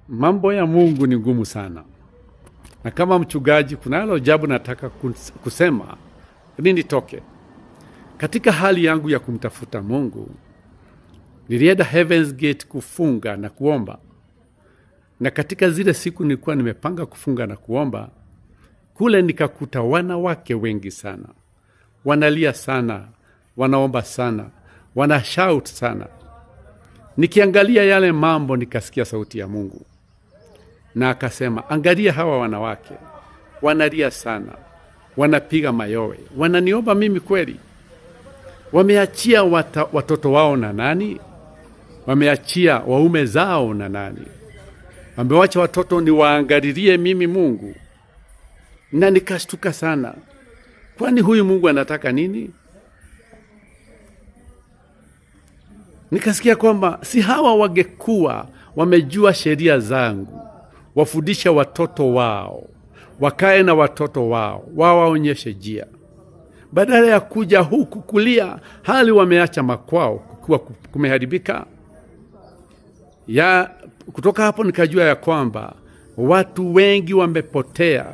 Mambo ya Mungu ni ngumu sana, na kama mchungaji, kunalo jambo nataka kusema ili nitoke katika hali yangu ya kumtafuta Mungu. Nilienda Heaven's Gate kufunga na kuomba, na katika zile siku nilikuwa nimepanga kufunga na kuomba kule, nikakuta wanawake wengi sana wanalia sana, wanaomba sana, wana shout sana. Nikiangalia yale mambo, nikasikia sauti ya Mungu na akasema, angalia hawa wanawake wanalia sana, wanapiga mayowe, wananiomba mimi kweli. Wameachia watoto wao na nani? Wameachia waume zao na nani? Wamewacha watoto niwaangalilie mimi Mungu. Na nikashtuka sana, kwani huyu Mungu anataka nini? Nikasikia kwamba si hawa wangekuwa wamejua sheria zangu, wafundishe watoto wao, wakae na watoto wao, wawaonyeshe njia, badala ya kuja huku kulia hali wameacha makwao kukiwa kumeharibika. Ya kutoka hapo nikajua ya kwamba watu wengi wamepotea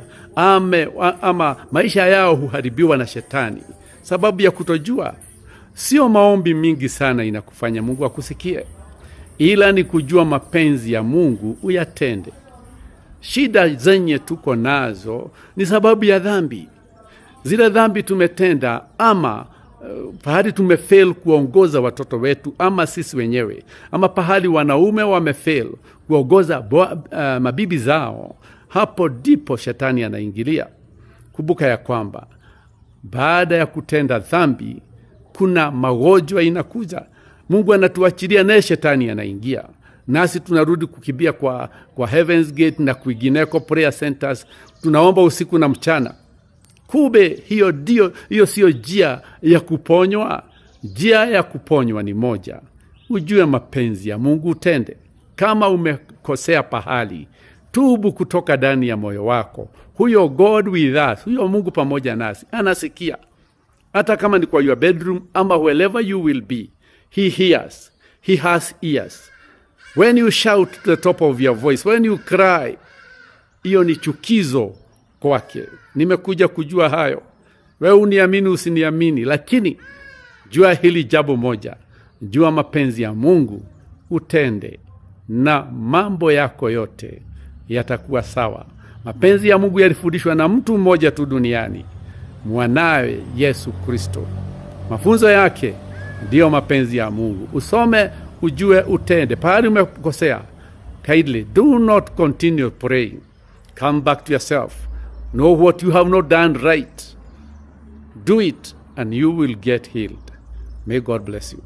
ama maisha yao huharibiwa na shetani sababu ya kutojua. Sio maombi mingi sana inakufanya Mungu akusikie, ila ni kujua mapenzi ya Mungu uyatende. Shida zenye tuko nazo ni sababu ya dhambi, zile dhambi tumetenda, ama pahali tumefail kuongoza watoto wetu, ama sisi wenyewe, ama pahali wanaume wamefail kuongoza mabibi zao. Hapo ndipo shetani anaingilia. Kumbuka ya kwamba baada ya kutenda dhambi kuna magonjwa inakuja. Mungu anatuachilia naye shetani anaingia, nasi tunarudi kukimbia kwa Heaven's Gate na kwingineko prayer centers, tunaomba usiku na mchana. Kumbe hiyo siyo njia ya kuponywa. Njia ya kuponywa ni moja, ujue mapenzi ya Mungu utende. Kama umekosea pahali, tubu kutoka ndani ya moyo wako. Huyo God with us, huyo Mungu pamoja nasi anasikia, hata kama ni kwa your bedroom ama wherever you will be, he hears, he has ears. When you shout to the top of your voice, when you cry, hiyo ni chukizo kwake. Nimekuja kujua hayo. Wewe uniamini usiniamini, lakini jua hili jambo moja, jua mapenzi ya Mungu utende, na mambo yako yote yatakuwa sawa. Mapenzi ya Mungu yalifundishwa na mtu mmoja tu duniani, mwanawe Yesu Kristo. Mafunzo yake ndiyo mapenzi ya Mungu. Usome, ujue, utende. Pahali umekosea, kindly do not continue praying. Come back to yourself. Know what you have not done right. Do it and you will get healed. May God bless you.